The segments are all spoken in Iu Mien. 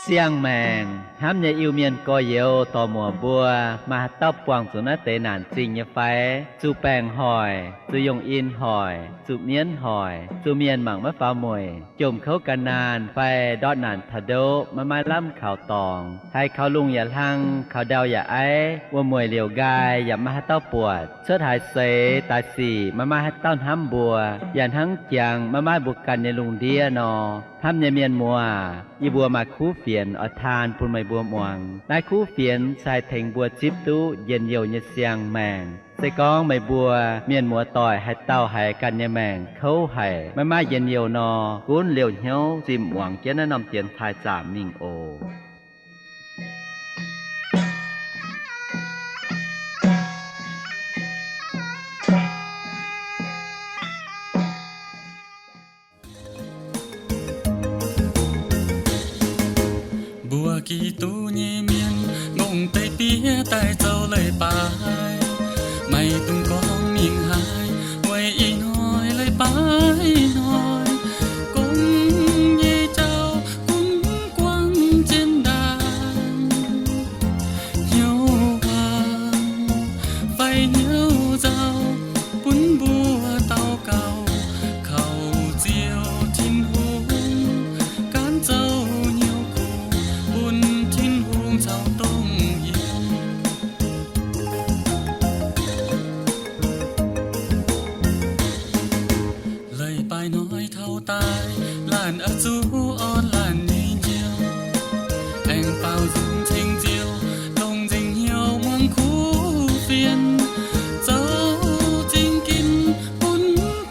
Siang-maengc hnamv nyei Iu-Mienh gorx-youz dorc-muoc mbuo, maaih haaix dauh buangh zuqc naaiv deix naanc zingh nyei fai? Zuqc baengc hoic, zuqc yungh in hoic, zuqc mienv hoic, zuqc mienh mangc maiv faaux mueic, jomc kouv gan naanh fai ndortv naanc taux ndoqv maiv maaih lamh kaux dorngx, haiz kaux lungh yaac hlang, kaux ndau yaac aiv, wuom-mueic liouc nqaai yaac maiv maaih haaix dauh buatc, cuotv haaix seix daaih sic maiv maaih haaix dauh hnamv mbuo, yaac hnangv jangx maiv maaih mbuo ganh nyei lungh ndiev nor. Hnamv nyei mienh muoz, yie mbuo maaih kuv fienx oix taan bun meih mbuo muangx. Naaiv kuv fienx se haih tengx mbuo zipv duqv njien-youh nyei siang-maengc. Se gorngv meih mbuo mienh muoz-doic haaix dauh haiz ganh nyei maengc kouv haic, maiv maaih njien-youh nor, gunv liouh hnyouv zimh muangx jienv naaiv norm dienx taaih zaamc mingh oc. Mbuo Giduc nyei mienh, ngongh deix biev daaih zoux leiz-baaix, maiv dungx gorngv mingh haaix, weic ih hnoi leiz-baaix hnoi, gong nyei jauv gunv guangc jienv ndaangc. Hnyouv waac fai hnyouv nzauh, bun mbuo daux gaux kaux Ziouv Tin-Hungh, gaanv zoux hnyouv kungx bun Tin-Hungh caux dongh yie. Leiz-baaix hnoi taux daaih, laanh oix zuqc orn laanh nyei njoux, aengx baaux nzung ceng Ziouv, longc nzengc hnyouv muangx kuv fienx, zoux zingh ginv bun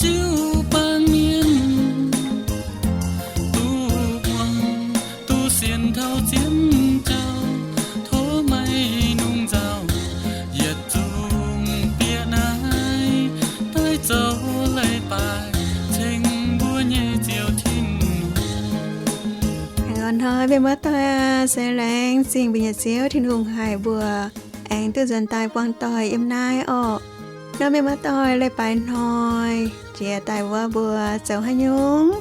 jiu-baang mienh duqv muangx, duqv sienx taux zien jauv. Tov meih nungx nzauh yietc zungv bieqc naaiv daaih zoux leiz-baaix ceng mbuo nyei Ziouv Tin-Hungh. Aengx hnoi mienh muoz-doic aac, se laengz zingh mbuo nyei Ziouv Tin-Hungh haic mbuo aengx duqv nzuonx daaih buangh doic yiem naaiv orqc. Nor mienh muoz-doic, leiz-baaix hnoi jiex daaih wuov mbuo zoux haaix nyungc?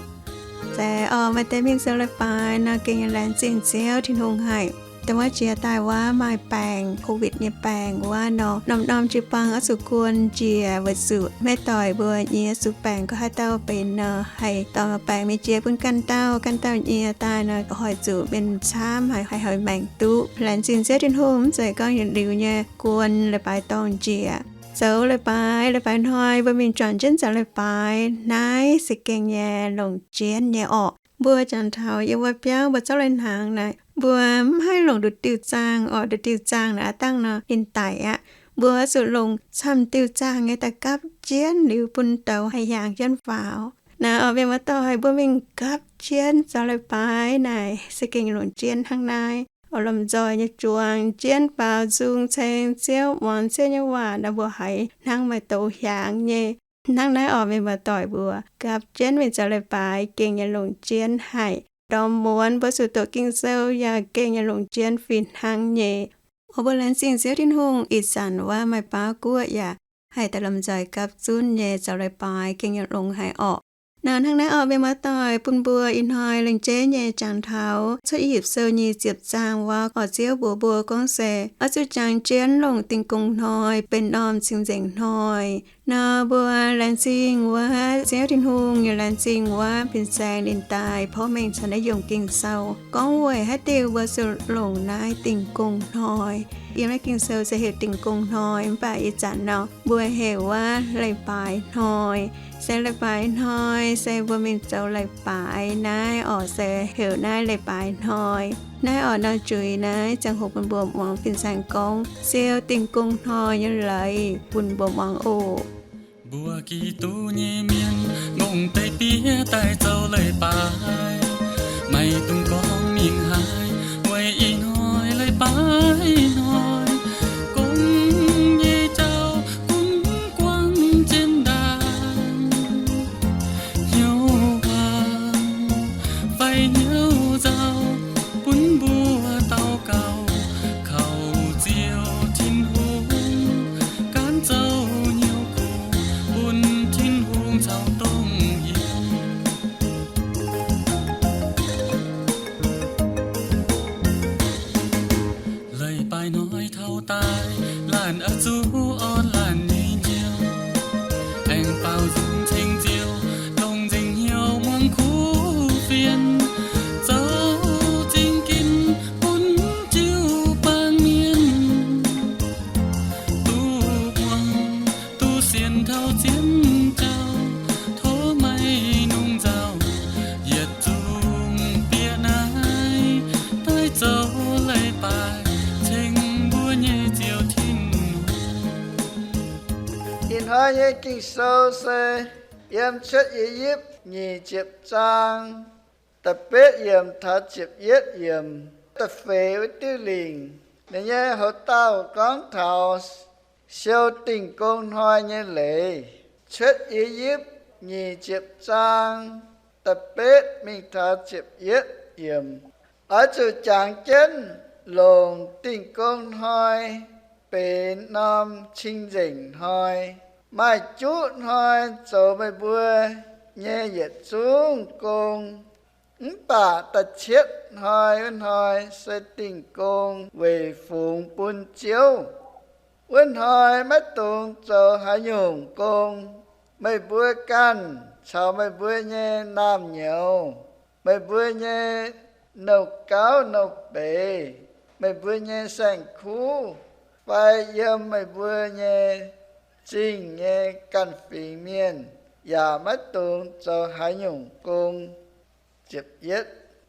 Se orqc, maaih deix mingh zoux leiz-baaix nor gengh laengz zingh Ziouv Tin-Hungh haic. Dongh wuov jiex daaih wuov maaih baengc, Covid nyei baengc wuov nor, norm-norm jiu-baang oix zuqc guon njiec weic zuqc maiv doic mbuo nyei zuqc baengc gorngv haaix dauh benx nor, haih dorh baengc mingh jiex bun ganh dauh, ganh dauh nyie daaih nor, hoic zuqc mienh camv haic, haih hoic maengc duqv. Laengz zingh Ziouv Tin-Hungh, mv zeiz gorngv yietc liuz nyei guon leiz-baaix dorngh njiec. Zoux leiz-baaix, leiz-baaix hnoi mbuo mingh juangc jienv zoux leiz-baaix naaiv se gengh nyei longc jienv nyei orqc. Mbuo jangx taux yiem wuov biauv mbuo zorqv lai hnaangx naaic, mbuo mv haih longc nduqc diuh zaangh orqc. Nduqc diuh zaangh naaic aav dangh nor ninh daic aqv. Mbuo zuqc longc camv diuh zaangh nyei daaih gapv jienv liuz bun douz haih hiaangx jienv faaux. Naaiv orqc, mienh muoz-doic, mbuo mingh gapv jienv zoux leiz-baaix naaic se gengh longc jienv hnangv naaiv. Oix lomh nzoih nyei juangc jienv baaux nzung ceng Ziouv, muangx Ziouv nyei waac nor mbuo haiz hnangv maaih douz hiaangx nyei. Hnangv naaiv orqc, mienh muoz-doic, mbuo gapv jienv mingh zoux leiz-baaix gengh nyei longc jienv haic. Ndorm muonz mbuo zuqc doqc Ging-Sou yaac gengh nyei longc jienv fih hnangv nyei. Oix mbuo laengz zingh Ziouv Tin-Hungh, ih zanc wuov maaih baaux guoqv yaac haih daaih lomh nzoih gapv zunv nyei zoux leiz-baaix gengh nyei longx haic orqc. Nor hnangv naaiv orqc, mienh muoz-doic, bun mbuo ih hnoi lengc jeiv nyei jangx taux Cuotv I^yipv Sou nyic ziepc zaang wuov orqc, Ziouv mbuox mbuo gorngv se oix zuqc jangx jienv longc Dingh Gong Hnoi benx norm cing-nzengc hnoi. Nor mbuo laengz zingh wuov Ziouv Tin-Hungh, yaac laengz zingh wuov fin-saeng ninh daaih porv mengh caux naaiv yiem Ging-Sou gorngv weic haaix diuc mbuo zuqc longc naaiv Dingh Gong Hnoi. Yiem naaiv Ging-Sou se heuc Dingh Gong Hnoi, mv baac ih zanc nor mbuo heuc wuov leiz-baaix hnoi. Se leiz-baaix hnoi se mbuo mingh zoux leiz-baaix naaiv orqc, se heuc naaiv leiz-baaix hnoi. Naaiv orqc, nor zuiz naaiv ziangh hoc bun mbuo muangx fin-saeng gorngv siou Dingh Gong Hnoi nyei leiz bun mbuo muangx oc. Mbuo Giduc nyei mienh ngongh deix biev daaih zoux leiz-baaix, maiv dungx gorngv mingh haaix, weic ih hnoi leiz-baaix hnoi, gong nyei jauv gunv guangc jienv ndaangc. Hnyouv waac fai hnyouv nzauh, bun mbuo daux gaux kaux Ziouv Tin-Hungh, gaanv zoux hnyouv kungx bun Tin-Hungh caux dongh yie. nyei Ging-Sou se yiem Cuotv I^yipv nyic ziepc zaang da'betv yiemc taux ziepc yietv yiemc, da'feix wuov diuh lingc. Ninh nyei hoc-dauh gorngv taux siou Dingh Gong Hnoi nyei leiz. Cuotv I^yipv nyic ziepc zaang da'betv mingh taux ziepc yietv yiemc. Oix zuqc jangx jienv longc Dingh Gong Hnoi benx norm cing-nzengc hnoi. Maaih juqv hnoi zoux meih mbuo nyei yietc zungv gong. Mv baac da'cietv hnoi wuov hnoi se Dingh Gong Weic Fungx Bun Ziouv. Wuov hnoi maiv dungx zoux haaix nyungc gong. Meih mbuo ganh caux meih mbuo nyei naamh nyouz, meih mbuo nyei nouh gauv nouh beiz, meih mbuo nyei saeng-kuv, fai yiem meih mbuo nyei zingh nyei ganh fingx mienh yaac maiv dungx zoux haaix nyungc gong.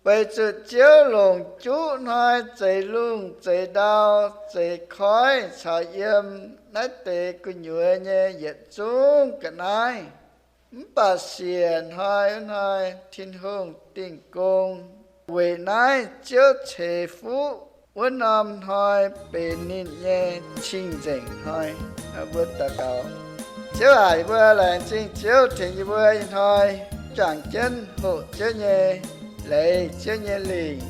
Weic zuqc Ziouv longc juqv hnoi zeix lungh zeix ndau zeix koiv caux yiem naaiv deix gu'nyuoz nyei yietc zungv ga'naaiv. Mv baac siec hnoi wuov hnoi Tin-Hungh Dingh Gong. Weic naaiv Ziouv ceix fuqv wuov norm hnoi benx ninh nyei cing-nzengc hnoi. Mbuo daux gaux. Ziouv aac, yie mbuo laengz zingh Ziouv tengx yie mbuo ih hnoi juangc jienv hoqc Ziouv nyei leiz, Ziouv nyei lingc.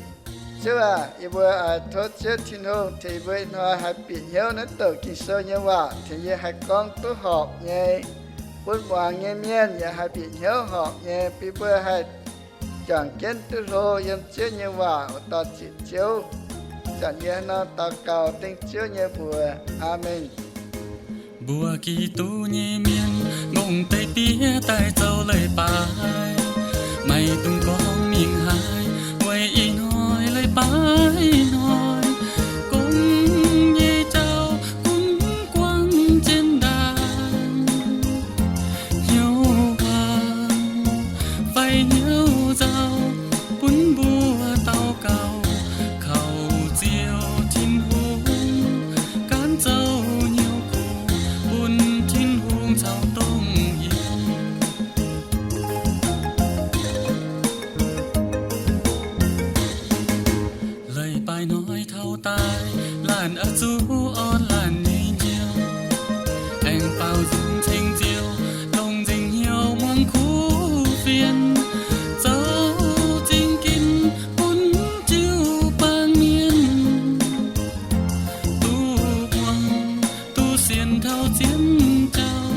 Ziouv aac, yie mbuo oix tov Ziouv Tin-Hungh tengx yie mbuo ih hnoi haih bieqc hnyouv naaiv douc Ging-Sou nyei waac, tengx yie haih gorngv duqv horpc nyei, bun muangx nyei mienh yaac haih bieqc hnyouv horpc nyei, bun mbuo haih juangc jienv duqv hlo yiem Ziouv nyei waac, wuov dauh ziec Ziouv. Zanc yie haaix nor daux gaux dengv Ziouv nyei mbuox. Aamen. Mbuo Giduc nyei mienh, ngongh deix diev daaih zoux leiz-baaix, maiv dungx gorngv mingh haaix, weic ih hnoi leiz-baaix hnoi, gong nyei jauv gunv guangc jienv ndaangc. Hnyouv waac fai hnyouv nzauh, bun mbuo daux gaux kaux Ziouv Tin-Hungh, gaanv zoux hnyouv kuv bun Tin-Hungh caux dongh yie. Leiz-baaix hnoi taux daaih, laanh oix zuqc orn laanh nyei njoux, aengx baaux nzung ceng Ziouv, longc nzengc hnyouv muangx kuv fienx, zoux zingh ginv bun jiu-baang mienh duqv muangx, duqv sienx taux zien jauv.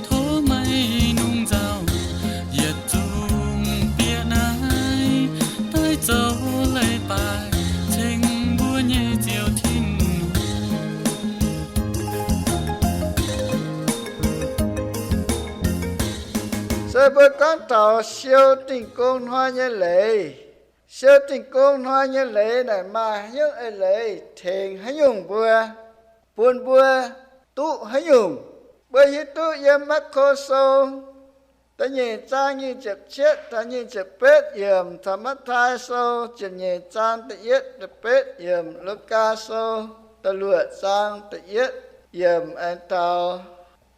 Tov maaih nungx nzauh yietc zungv bieqc naaiv daaih zoux leiz-baaix ceng mbuo nyei Ziouv Tin-Hungh. Se mbuo gorngv taux siou Dingh Gong Hnoi nyei leiz. Siou Dingh Gong Hnoi nyei leiz naaic maaih haaix nyungc eix leiz tengx haaix nyungc mbuo, bun mbuo duqv haaix nyungc? Mbuo hiuv duqv yiem Maako Sou da'nyeic zaang nyic ziepc cietv taux nyic ziepc betv yiemc, caux Matv^taai Sou ziepc nyeic zaang da'yietv da'betv yiemc, Lugaa Sou da'luoqc zaang da'yietv yiemc aengx taux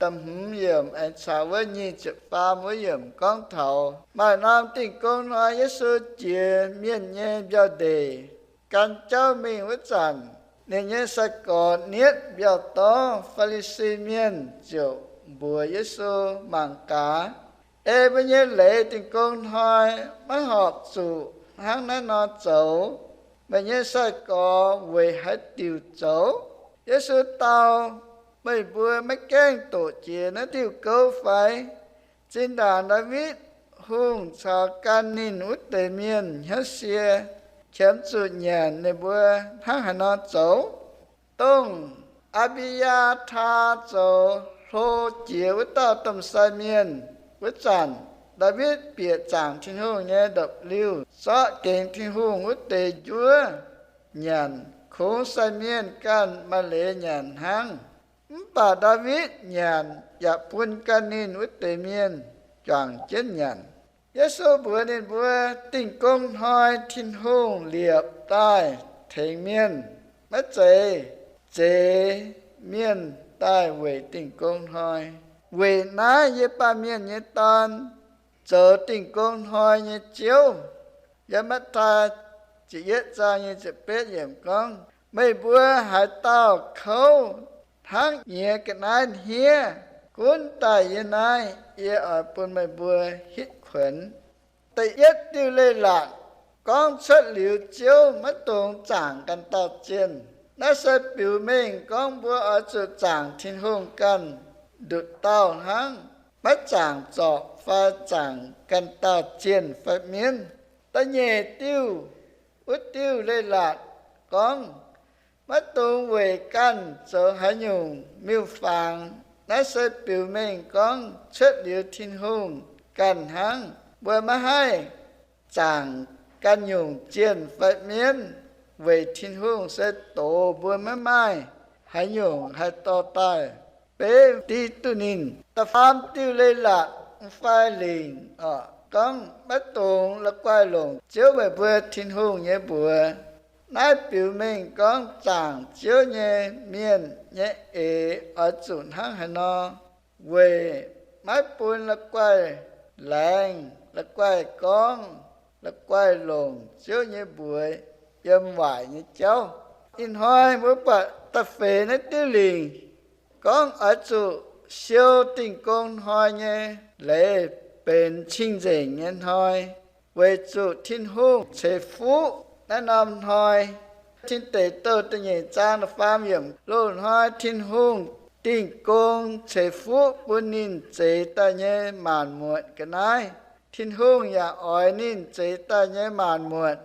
da'hmz yiemc aengx caux wuov nyic ziepc faam wuov yiemc gorngv taux maaih norm Dingh Gong Hnoi Yesu jiex mienh nyei mbiauh ndeic, gan jauv mingh wuov zanc, ninh nyei sai-gorx nietv mbiauh dorngv, Faa^li^si Mienh, ziouc mbuox Yesu mangc gaax, Ei mbuo nyei leiz Dingh Gong Hnoi maiv horpc zuqc hnangv naaiv nor zoux. Meih nyei sai-gorx weic haaix diuc zoux? Yesu dau, Meih mbuo maiv gaengh doqc jiex naaiv diuh gouv fai? Zinh ndaangc Ndaawitv Hungh caux gan ninh wuov deix mienh hnyouv sie qiemx zuqc nyanc, ninh mbuo hnangv haaix nor zoux? Dongh Aa^mbi^yaa^taa zoux hlo jiex wuov dauh domh sai mienh wuov zanc, Ndaawitv bieqc zaangc Tin-Hungh nyei ndopv-liuh, zorqv gengx Tin-Hungh wuov deix njuov nyanc. Kungx sai mienh ganh maaih leiz nyanc hnangv. Mv baac Ndaawitv nyanc yaac bun gan ninh wuov deix mienh juangc jienv nyanc. Yesu mbuox ninh mbuo, Dingh Gong Hnoi Tin-Hungh liepc daaih tengx mienh, maiv zeiz zeix mienh daaih weic Dingh Gong Hnoi. Weic naaiv yie, Baamh Mienh nyei Dorn, zoux Dingh Gong Hnoi nyei Ziouv. Yiem Matv^taai ziepc yietv zaang nyei ziepc betv yiemc gorngv, meih mbuo haaix dauh kouv hnangv nyiex ga'naaiv hniev, gunv daaih yie naaiv, yie oix bun meih mbuo hitv kuonx. Da'yietv diuh leiz-latc gorngv cuotv liuz Ziouv maiv dungx zaangc ganh dauh zienh. Naaiv se biux mengh gorngv mbuo oix zuqc zaangc Tin-Hungh ganh nduqc dauh hnangv, maiv zaangc zorc fai zaangc ganh dauh zienh fai mienv. Da'nyeic diuh, wuov diuh leiz-latc gorngv maiv dungx weic ganh zoux haaix nyungc miuc-fangx. Naaiv se biux mengh gorngv cuotv liuz Tin-Hungh ganh hnangv, mbuo maiv haih zaangc ganh nyungc zienh fai mienv, weic Tin-Hungh se doz mbuo maiv maaih haaix nyungc haih dorh daaih beiv div duqv ninh. Da'faam diuh leiz-latc fai lingc oc, gorngv maiv dungx la'guaih longc Ziouv meih mbuo Tin-Hungh nyei mbuox. Naaiv biux mengh gorngv zaangc Ziouv nyei mienh nyei eix oix zuqc hnangv haaix nor, weic maiv bun la'guaih laengz, la'guaih gorngv, la'guaih longc Ziouv nyei mbuox yiem waaic nyei jauv. Ih hnoi mbuo buatc da'feix naaiv diuh lingc gorngv oix zuqc siou Dingh Gong Hnoi nyei leiz benx cing-nzengc nyei hnoi, weic zuqc Tin-Hungh ceix fuqv naaiv norm hnoi. Tin Deic Douh da'nyeic zaang da'faam yiemc, loz-hnoi Tin-Hungh Dingh Gong ceix fuqv bun ninh zeix daaih nyei maanc muotc ga'naaiv. Tin-Hungh yaac oix ninh zeix daaih nyei maanc muotc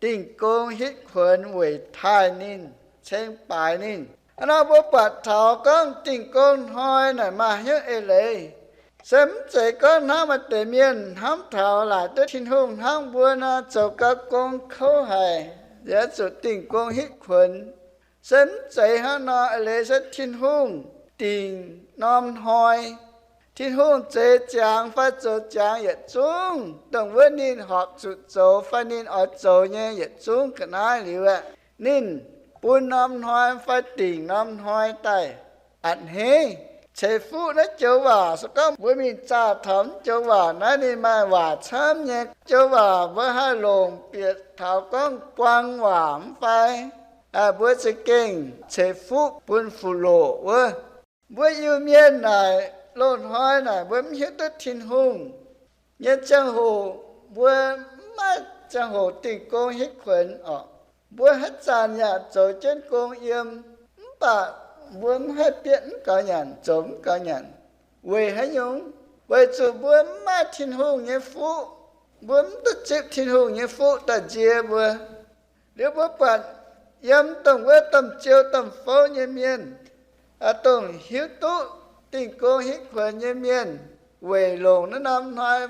Dingh Gong hitv kuonx weic taaih ninh, ceng baaix ninh. Hnangv nor mbuo buatc taux gorngv Dingh Gong Hnoi naaic maaih hnyouv eix leiz. Se mv zeiz gorngv hnangv maaih deix mienh hnamv taux laaic duqv Tin-Hungh hnangv mbuo nor zoux gau gong kouv haic, yaac zuqc Dingh Gong hitv kuonx. Se mv zeiz hnangv nor. Eix leiz se Tin-Hungh dingc norm hnoi. Tin-Hungh zeix ziangx fai zoux ziangx yietc zungv dongh wuov ninh horpc zuqc zoux fai ninh oix zoux nyei yietc zungv ga'naaiv liuz aeqv, ninh bun norm hnoi fai dingc norm hnoi daaih a'hneiv. Ceix fuqv naaiv joux waac, se gorngv mbuo mingh zaah taux mv joux waac naaiv, ninh maaih waac camv nyei. Joux waac mbuo haih longc bieqc taux gorngv buang waac mv fai, mbuo za'gengh ceix fuqv bun fuqv loqc wuov. Mbuo Iu-Mienh naaic loz-hnoi naaic mbuo mv hiuv duqv Tin-Hungh nyei ziangh hoc, mbuo mv maaih ziangh hoc Dingh Gong hitv kuonx oc. Mbuo haaix zanc yaac zoux jienv gong yiem, mv baac mbuo mv haih bietv mv gaux nyanc, zoux mv gaux nyanc. Weic haaix nyungc? Weic zuqc mbuo mv maaih Tin-Hungh nyei fuqv. Mbuo mv duqv zipv Tin-Hungh nyei fuqv daaih nzie mbuo. Liuz mbuo buatc yiem dongh wuov domh ziou domh fouv nyei mienh, dongh hiuv duqv Dingh Gong hitv kuonx nyei mienh, weic longc naaiv norm hnoi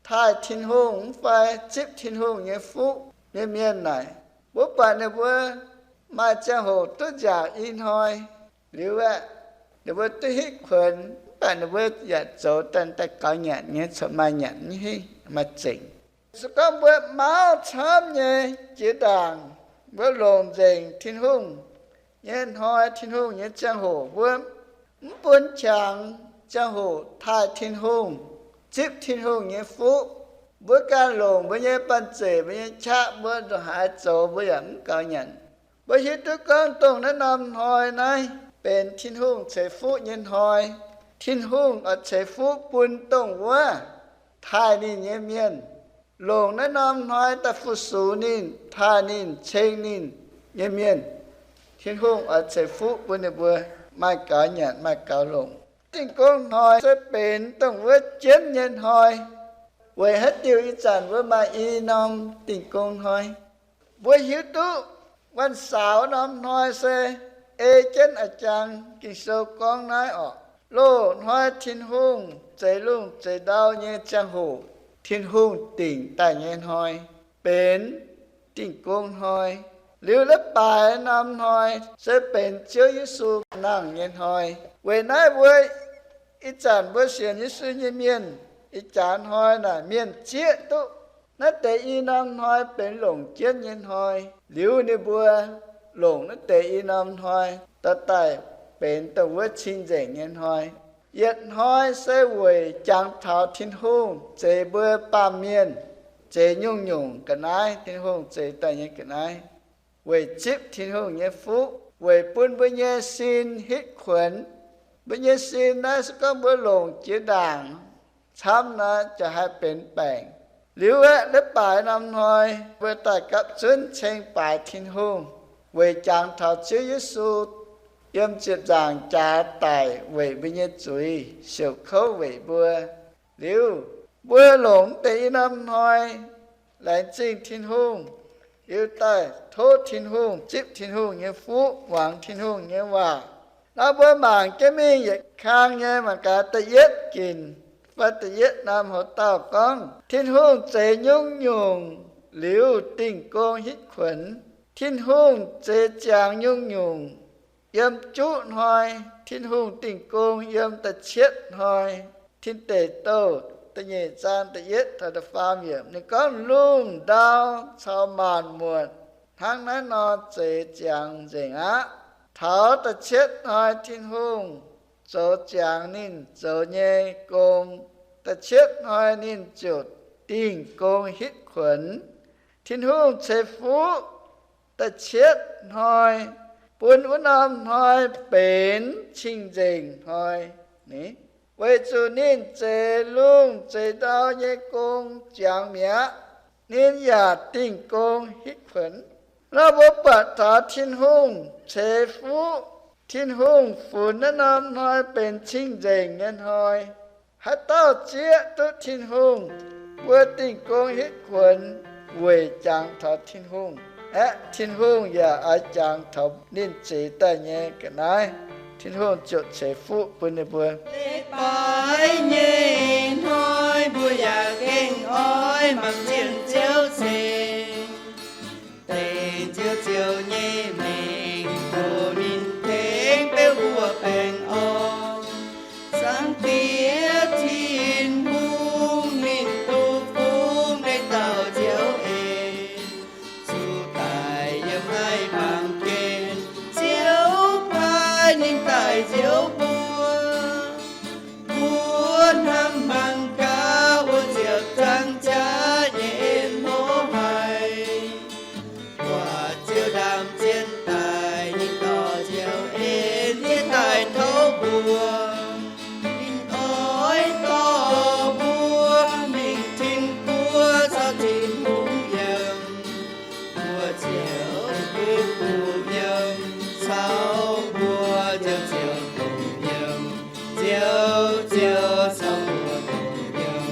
taaih Tin-Hungh mv fai zipv Tin-Hungh nyei fuqv nyei mienh naaic, mbuo buatc ninh mbuo maaih ziangh hoc duqv nziaauc i hnoi. Liuz aeqv, ninh mbuo duqv hitv kuonx, mv baac ninh mbuo yaac zoux daaih gaux nyanc nyei, corc maaih nyanc, mv hiuv maaih zengc. Se gorngv mbuo mauv camv nyei jiex ndaangc, mbuo longc nzengc Tin-Hungh nyei hnoi, Tin-Hungh nyei ziangh hoc, mbuo mv bun qangx ziangh hoc taaih Tin-Hungh, zipv Tin-Hungh nyei fuqv, mbuo ganh longc mbuo nyei banh zeic, mbuo nyei qaqv, mbuo ndongc haaix zoux mbuo yaac mv gaux nyanc. Mbuo hiuv duqv gorngv dongh naaiv norm hnoi naaiv benx Tin-Hungh ceix fuqv nyei hnoi. Tin-Hungh oix ceix fuqv bun dongh wuov taaih ninh nyei mienh, longc naaiv norm hnoi daaih fu-sux ninh, taaih ninh, ceng ninh nyei mienh. Tin-Hungh oix ceix fuqv bun ninh mbuo maaih gaux nyanc, maaih gaux longc. Dingh Gong Hnoi se benx dongh wuov jienv nyei hnoi. Weic haaix diuc ih zanc mbuo maaih i norm Dingh Gong Hnoi? Mbuo hiuv duqv วันเสาร์ norm hnoi se ei jienv a'jang Ging-Sou gorngv naaiv oc, loz-hnoi Tin-Hungh zeix lungh zeix ndau nyei ziangh hoc, Tin-Hungh dingc daaih nyei hnoi, benx Dingh Gong Hnoi. Liuz la'baaix norm hnoi se benx Ziouv Yesu nangh nyei hnoi. Weic naaiv mbuo ih zanc mbuo sienx Yesu nyei mienh, ih jaax hnoi naaic mienh zieqv duqv naaiv deix i norm hnoi benx longc jienv nyei hnoi. Liuz ninh mbuo longc naaiv deix i norm hnoi dorh daaih benx dongh wuov cing-nzengc nyei hnoi. Yietc hnoi se weic jangx taux Tin-Hungh zeix mbuo baamh mienh, zeix nyungc-nyungc ga'naaiv, Tin-Hungh zeix daaih nyei ga'naaiv, weic zipv Tin-Hungh nyei fuqv, weic bun mbuo nyei sin hitv kuonx. Mbuo nyei sin naaiv se gorngv mbuo longc jiex ndaangc camv nor, ziouc haih benx baengc. Liuz aeqv, leiz-baaix norm hnoi mbuo daaih gapv zunv ceng baaix Tin-Hungh, weic jangx taux Ziouv Yesu yiem ziepc nzaangc jaax daic weic mbuo nyei zuiz, siouc kouv weic mbuo. Liuz, mbuo longc mv deix i norm hnoi laengz zingh Tin-Hungh, liuz daaih tov Tin-Hungh zipv Tin-Hungh nyei fuqv, muangx Tin-Hungh nyei waac. Nor mbuo mangc jienv mingh yietc kang nyei mangc gaax da'yietv ginc fai da'yietv norm houc dauh gorngv, Tin-Hungh zeix nyungc-nyungc liuz dingh gong hitv kuonx. Tin-Hungh zeix ziangx nyungc-nyungc yiem juqv hnoi, Tin-Hungh dingh gong yiem da'cietv hnoi. Tin Deic Douh da'nyeic zaang da'yietv taux da'faam yiemc, ninh gorngv lungh ndau caux maanc muotc hnangv naaiv nor zeix ziangx nzengc aqv. Taux da'cietv hnoi Tin-Hungh zoux ziangx ninh zoux nyei gong, da'cietv hnoi ninh ziouc dingh gong hitv kuonx. Tin-Hungh ceix fuqv da'cietv hnoi, bun wuov norm hnoi benx cing-nzengc hnoi. Weic zuqc ninh zeix lungh zeix ndau nyei gong ziangx mi'aqv, ninh yaac dingh gong hitv kuonx. Nor mbuo buatc taux Tin-Hungh ceix fuqv, Tin-Hungh funx naaiv norm hnoi benx cing-nzengc nyei hnoi. Haaix dauh zieqv duqv Tin-Hungh, mbuo dingh gong hitv kuonx weic jangx taux Tin-Hungh. Aeqv, Tin-Hungh yaac oix jangx taux ninh zeix daaih nyei ga'naaiv. Tin-Hungh ziouc ceix fuqv bun ninh mbuo. Leiz-baaix nyei hnoi mbuo yaac gengh oix mangc zien Ziouv ceix. Dengc Ziouv Ziouv nyei mengh doz, ninh tengx beuv mbuo baengh orn. Zaangc Diex Tin-Hungh ninh duqv fungx deix dauh Ziouv en, zuqc daic yiem naaiv baamh gen. Ziouv paaiv ninh daaih njoux mbuo, mbuo hnamv mangc gaax wuov ziepc zaang jaax nyei en hlo haic. Buatc Ziouv ndaamv zien daic, ninh dorh Ziouv en yie daaih tov mbuo. Ninh oix dorh mbuo mingh tin-guoqv caux Tin-Hungh yiem. Mbuo ziouc duqv kuh yiem, caux mbuo Ziouv ziouc dongh yiem. Ziouv, Ziouv caux mbuo dongh yiem.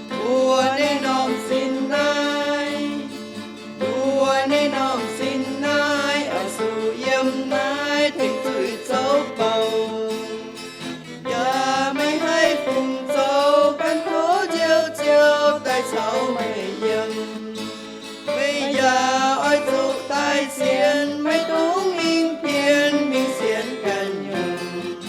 Mbuo nyei norm sin naaiv, mbuo nyei norm sin naaiv oix zuqc yiem naaiv tengx zuiz zouv bou. Yaac maiv haih fungc zoux ganh tov Ziouv, Ziouv daaih caux meih yiem. Meih yaac oix zuqc daaih sienx, maiv dungx mingh bienx, mingh sienx ganh nyungc.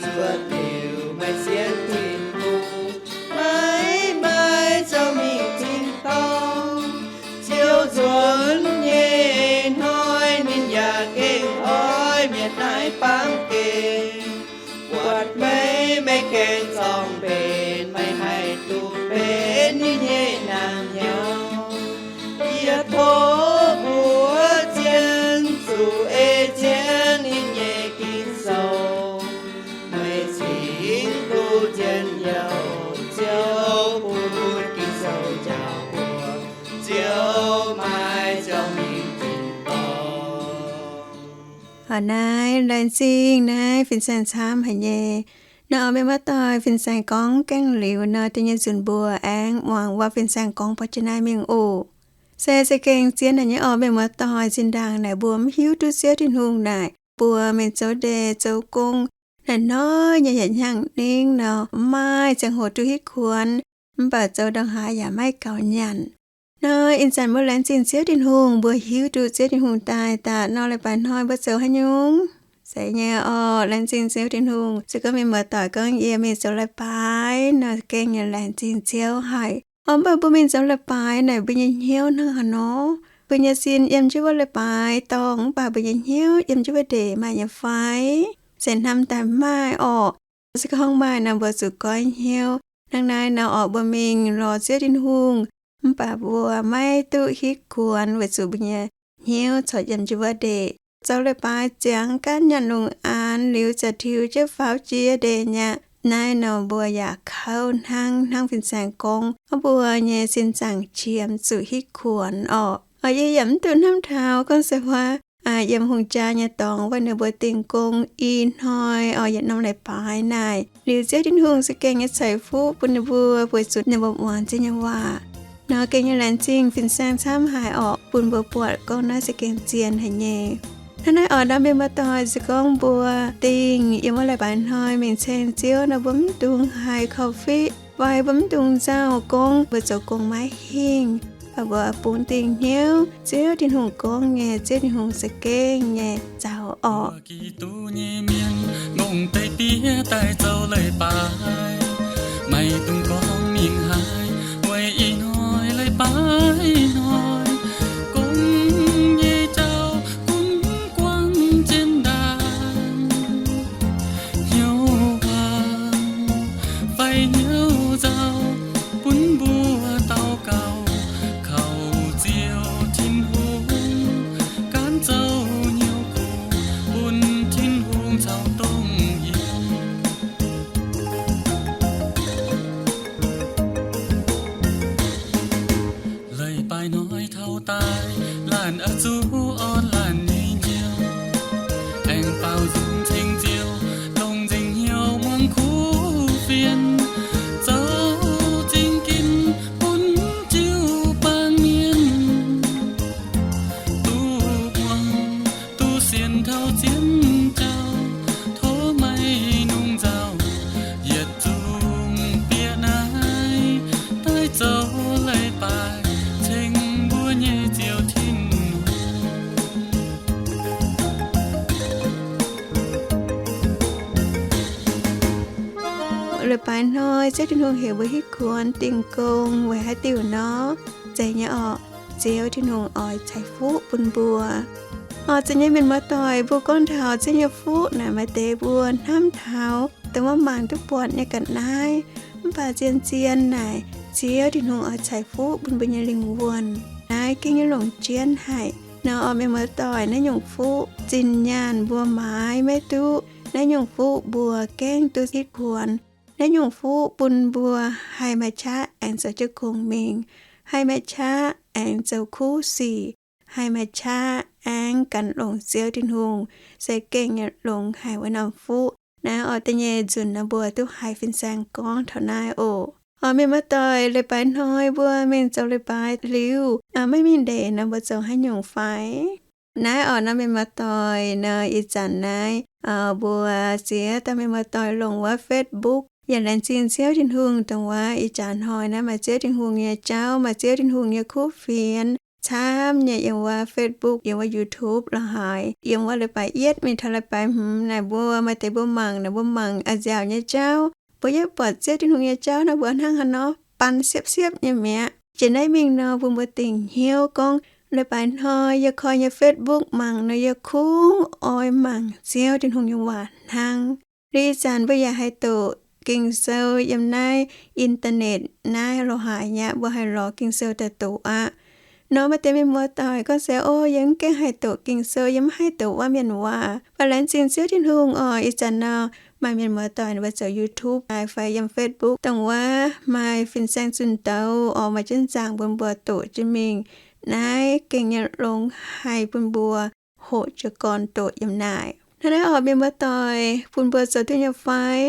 Zuov diuc meih sienx Tin-Hungh, maiv maaih jauv mingh tin-dorngh. Ziouv nzuonx nyei hnoi ninh yaac gengh oix mietc naaiv baamh gen. Buatc meih, meih gengh zorng mbenc, meih haih duqv benx ninh nyei naamh nyouz. Yie tov mbuo zien zuqc ei jienv ninh nyei Ging-Sou. Meih cingx duqv njien-youh, Ziouv bun Ging-Sou njaaux mbuo. Ziouv maiv jauv mingh tin-dorngh. Aa, naaiv laengz zingh naaiv fin-saeng camv haic nyei. Nor oix mienh muoz-doic fin-saeng gorngv gaengh liuz nor, da'nyeic nzunc mbuo aengx muangx waac fin-saeng gorngv buatc jienv naaiv mingh oc. Se za'gengh zien naaic nyei orqc, mienh muoz-doic. Zinh ndaangc naaic mbuo mv hiuv duqv Ziouv Tin-Hungh naaic, mbuo mingh zoux ndeic zoux gong, naaic hnoi nyei yietc hnyangx ningv nor, mv maaih ziangh hoc duqv hitv kuonx, mv baac zoux ndongc haaix yaac maiv gaux nyanc. Nor ih zanc mbuo laengz zingh Ziouv Tin-Hungh, mbuo hiuv duqv Ziouv Tin-Hungh daaih daaih nor, leiz-baaix hnoi mbuo zoux haaix nyungc? Se nyei orqc, laengz zingh Ziouv Tin-Hungh. Se gorngv mienh muoz-doic gorngv yie mingh zoux leiz-baaix nor, gengh nyei laengz zingh Ziouv haic. Orqc, mv baac mbuo mingh zoux leiz-baaix naaic, mbuo nyei hnyouv hnangv haaix nor? Mbuo nyei sin yiem jienv wuov leiz-baaix dorngh, mv baac mbuo nyei hnyouv yiem jienv wuov ndeic maaih nyei fai? Se hnamv daaih maaih orqc. Se gorngv maaih nor mbuo zuqc goiv hnyouv. Hnangv naaiv nor orqc, mbuo mingh lorz Ziouv Tin-Hungh, mv baac mbuo maiv duqv hitv kuonx weic zuqc mbuo nyei hnyouv corc yiem jienv wuov ndeic. Zoux leiz-baaix ziangx gaanv nyaanh longx aanx liuz ziouc tiux jienv faaux jiex ndeic mi'aqv. Naaiv nor mbuo yaac kouv hnangv, hnangv fin-saeng gorngv, mbuo nyei sin zaangc qiemx zuqc hitv kuonx orqc. Yie yaac mv duqv hnamv taux gorngv se wuov yiem hungh jaa nyei dorngx wuov, ninh mbuo dingh gong i hnoi oix yietc norm leiz-baaix naaic liuz Ziouv Tin-Hungh za'gengh nyei ceix fuqv bun ninh mbuo weic zuqc ninh mbuo muangx Ziouv nyei waac. Nor gengh nyei laengz zingh fin-saeng camv haic orqc, bun mbuo buatc gorngv naaiv za'gengh zien haic nyei. Hnangv naaiv orqc, nor mienh muoz-doic, se gorngv mbuo dingh yiem wuov leiz-baaix hnoi mingh ceng Ziouv nor, mbuo mv dungx haih korv-fiqv fai mbuo mv dungx nzauh gorngv mbuo zoux gong maiv hingh. Mv baac mbuo bungx dingh hnyouv Ziouv Tin-Hungh gorngv nyei, Ziouv Tin-Hungh za'gengh nyei zaux orqc. Giduc nyei mienh ngongh deix diev daaih zoux leiz-baaix, maiv dungx gorngv mingh haaix, weic ih hnoi leiz-baaix hnoi, gong nyei jauv gunv guangc jienv ndaangc. Hnyouv waac fai hnyouv nzauh, bun mbuo daux gaux kaux Ziouv Tin-Hungh, gaanv zoux hnyouv kuv bun Tin-Hungh caux dongh yie. Leiz-baaix hnoi taux daaih, laanh oix zuqc orn laanh nyei njoux, aengx baaux nzung ceng Ziouv, longc nzengc hnyouv muangx kuv fienx, zoux zingh ginv bun jiu-baang mienh duqv muangx, duqv sienx taux zien jauv. Tov maaih nungx nzauh yietc zungv bieqc naaiv daaih zoux leiz-baaix ceng mbuo nyei Ziouv Tin-Hungh. Leiz-baaix hnoi Ziouv Tin-Hungh heuc mbuo hitv kuonx dingh gong weic haaix diuc nor? Zeiz nyei orqc, Ziouv Tin-Hungh oix ceix fuqv bun mbuo. Orqc, zeiz nyei mienh muoz-doic, mbuo gorngv taux Ziouv nyei fuqv naaic, maaih deix mbuo hnamv taux dongh wuov mangc duqv buatc nyei ga'naaiv. Mv baac zien-zien naaic, Ziouv Tin-Hungh oix ceix fuqv bun mbuo nyei lingh wuonh. Naaiv gengh nyei longc jienv haic. Nor orqc, mienh muoz-doic, naaiv nyungc fuqv zinh nyaanh mbuo maaiz maiv duqv. Naaiv nyungc fuqv mbuo gaengh duqv hitv kuonx. Naaiv nyungc fuqv bun mbuo haih maaih qaqv aengx zoux jienv gong mingh, haih maaih qaqv aengx zoux kuv sic, haih maaih qaqv aengx gan longx Ziouv Tin-Hungh, se gengh nyei longx haic wuov norm fuqv. Naaiv orqc, da'nyeic nzunc nor mbuo duqv haiz fin-saeng gorngv taux naaiv oc. Orqc, mienh muoz-doic, leiz-baaix hnoi mbuo mingh zoux leiz-baaix liuz, maiv mingh ndeic nor mbuo zoux haaix nyungc fai? Naaiv orqc, nor mienh muoz-doic, nor ih zanc naaiv mbuo ziex dauh mienh muoz-doic longc wuov Facebook. Yaac laengz zingh Ziouv Tin-Hungh dongh wuov ih jaax hnoi naaiv maaih Ziouv Tin-Hungh nyei jauv, maaih Ziouv Tin-Hungh nyei kuv fienx camv nyei yiem wuov Facebook, yiem wuov YouTube la'haaix, yiem wuov leiz-baaix yietv mingh taux leiz-baaix hmz naaic, mbuo maaih deix mbuo mangc naaic, mbuo mangc a'nziaauc nyei jauv. Mbuo yietv buatc Ziouv Tin-Hungh nyei jauv nor, mbuo hnangv haaix nor baan siepv-siepv nyei mi'aqv. Jiex naaiv mingh nor, bun mbuo dingc hnyouv gorngv, leiz-baaix hnoi yie koi nyei Facebook mangc nor, yie kungx oix mangc Ziouv Tin-Hungh nyei waac hnangv. Liuz ih zanc mbuo yaac haih doqc Ging-Sou yiem naaiv internet naaiv la'haaix nyei aqv, mbuo haih lorz Ging-Sou daaih doqc aqv. Nor maaih deix mienh muoz-doic gorngv se, O, yie mv gaengh haih doqc Ging-Sou, yie mv haih doqc wuov mienh waac. Mv baac laengz zingh Ziouv Tin-Hungh oc, ih zanc nor maaih mienh muoz-doic ninh mbuo zoux YouTube fai yiem Facebook dongh wuov maaih fin-saeng zunh douz oc, maaih jienv nzaangc bun mbuo doqc jienv mingh. Naaiv gengh nyei longx haic bun mbuo hoqc jiez gorn doqc yiem naaic. Hnangv naaiv orqc, mienh muoz-doic, bun mbuo zoux duqv nyei fai?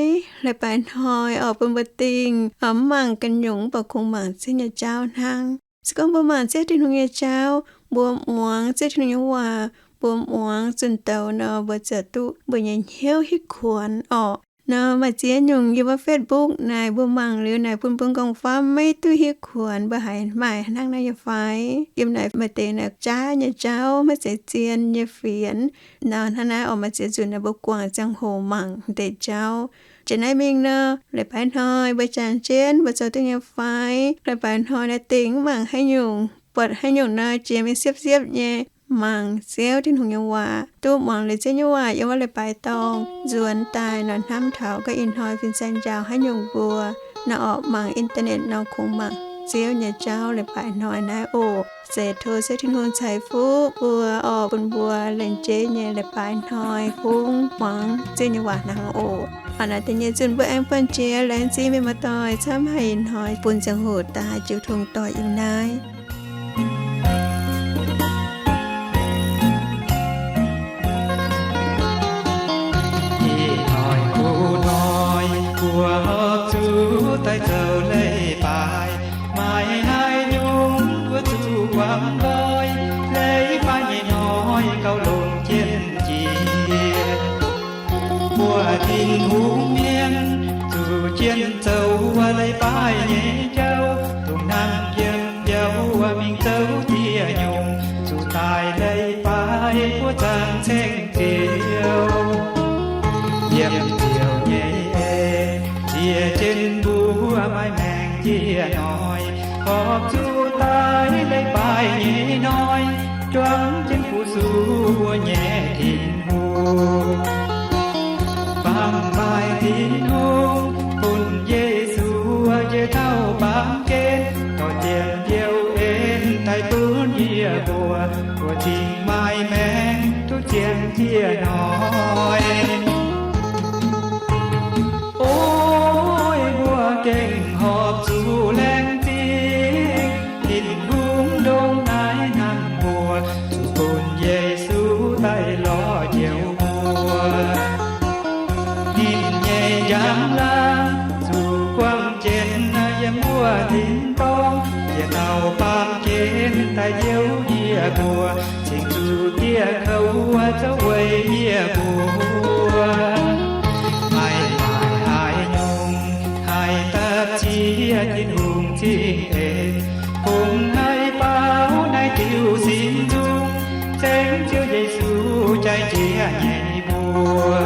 Leiz-baaix hnoi orqc, bun mbuo dingh mv mangc ganh nyungc, mv baac kungx mangc Ziouv nyei jauv hnangv. Se gorngv mbuo mangc Ziouv Tin-Hungh nyei jauv, mbuo muangx Ziouv Tin-Hungh nyei waac, mbuo muangx zunh douz nor, mbuo ziouc duqv mbuo nyei hnyouv hitv kuonx orqc. Nor maaih ziex nyungc yiem wuov Facebook naaic, mbuo mangc liuz naaic bun mbuo m'nqorngv famv maiv duqv hitv kuonx, mbuo haiz maaih hnangv naaiv nyei fai? Yiem naaic maaih deix naaic jaav nyei jauv, maiv zeiz zien nyei fienx. Nor hnangv naaiv orqc, maaih ziex nzunc naaic mbuo guangc ziangh hoc mangc deix jauv. Jiex naaiv mingh nor, leiz-baaix hnoi mbuo jangx jienv mbuo zoux duqv nyei fai? Leiz-baaix hnoi naaic dingh mv mangc haaix nyungc, buatc haaix nyungc nor jiex mingh siepv-siepv nyei. mangc Ziouv Tin-Hungh nyei waac, duqv muangx liuz Ziouv nyei waac yiem wuov leiz-baaix dorngh nzuonx daaih nor, hnamv taux gorngv ih hnoi fin-saeng njaaux haaix nyungc mbuo nor, orqc, mangc internet nor kungx mangc Ziouv nyei jauv leiz-baaix hnoi naaiv oc. Se tov Ziouv Tin-Hungh ceix fuqv mbuo, orqc, bun mbuo laengz jeiv nyei leiz-baaix hnoi kungx muangx Ziouv nyei waac hnangv oc. Aa, naaiv deix nyei zunh mbuo aengx buonv jiex laengz zingh mienh muoz-doic camv haic ih hnoi bun ziangh hoc daaih jiu tong doic yiem naaiv. Ih hnoi kuv hnoi mbuo horpc zuqc daaih zoux leiz-baaix, maaih haaix nyungc mbuo zuqc guangc nqoi, leiz-baaix nyei hnoi gauh longc jienv jiex. Mbuo Tin-Hungh mienh zuqc jienv zoux leiz-baaix nyei jauv, dongh hnamv yiem biauv mingh zoux dieh nyungc, zuqc daaih leiz-baaix mbuo zaangc ceng Ziouv. Yiem Ziouv nyei en ziex jienv mbuo maaih maengc yie hnoi, horpc zuqc daaih leiz-baaix nyei hnoi, juangc jienv fu-sux mbuo nyei Tin-Hungh. Baamh maaih Tin-Hungh bun Yesu njiec taux baamh gen, dorh zien Ziouv en daaih bun yie mbuo, mbuo cingx maaih maengc duqv zien dieh hnoi. O, mbuo gengh horpc zuqc laengz zingh Tin-Hungh ndongc naaiv hnamv mbuo, zuqc bun Yesu daaih lorz njoux mbuo. Ninh nyei njang-laangc zuqc guangc jienv yiem mbuo tin-dorngh, njiec taux baamh gen daaih njoux yie mbuo, cingx zuqc dieh kouv zouv weic yie mbuo. Maaih, maaih haaix nyungc haih dapv ziex Tin-Hungh zingh eix, kungx haih baaux naaiv diuh sin nzung, cengx Ziouv Yesu jaaix jiex nyei mbuo.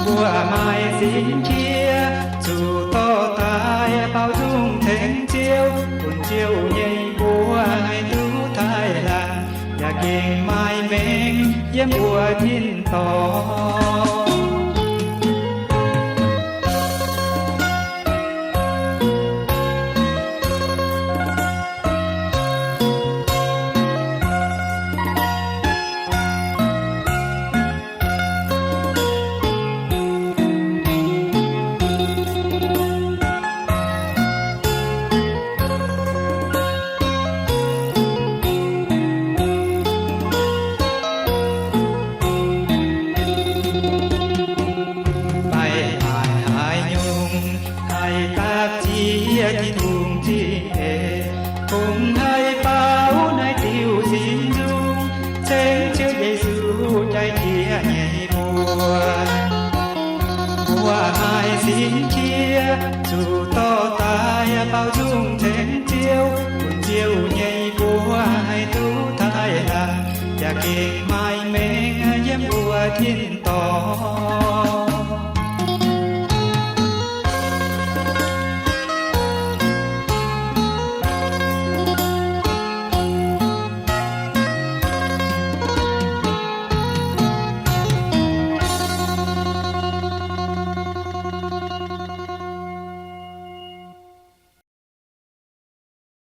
Mbuo maaih sin-qiex zuqc dorh daaih baaux nzung cengx Ziouv, bun Ziouv nyei mbuox haih duqv taaih laanh, yaac gengh maaih maengc yiem mbuo tin-dorngh. Maaih, maaih haaix nyungc haih dapv ziex Tin-Hungh zingh eix, kungx haih baaux naaiv diuh sin nzung, cengx Ziouv Yesu jaaix jiex nyei mbuo. Mbuo maaih sin-qiex zuqc dorh daaih baaux nzung cengx Ziouv, bun Ziouv nyei mbuox haih duqv taaih laanh, yaac gengh maaih maengc yiem mbuo tin-dorngh.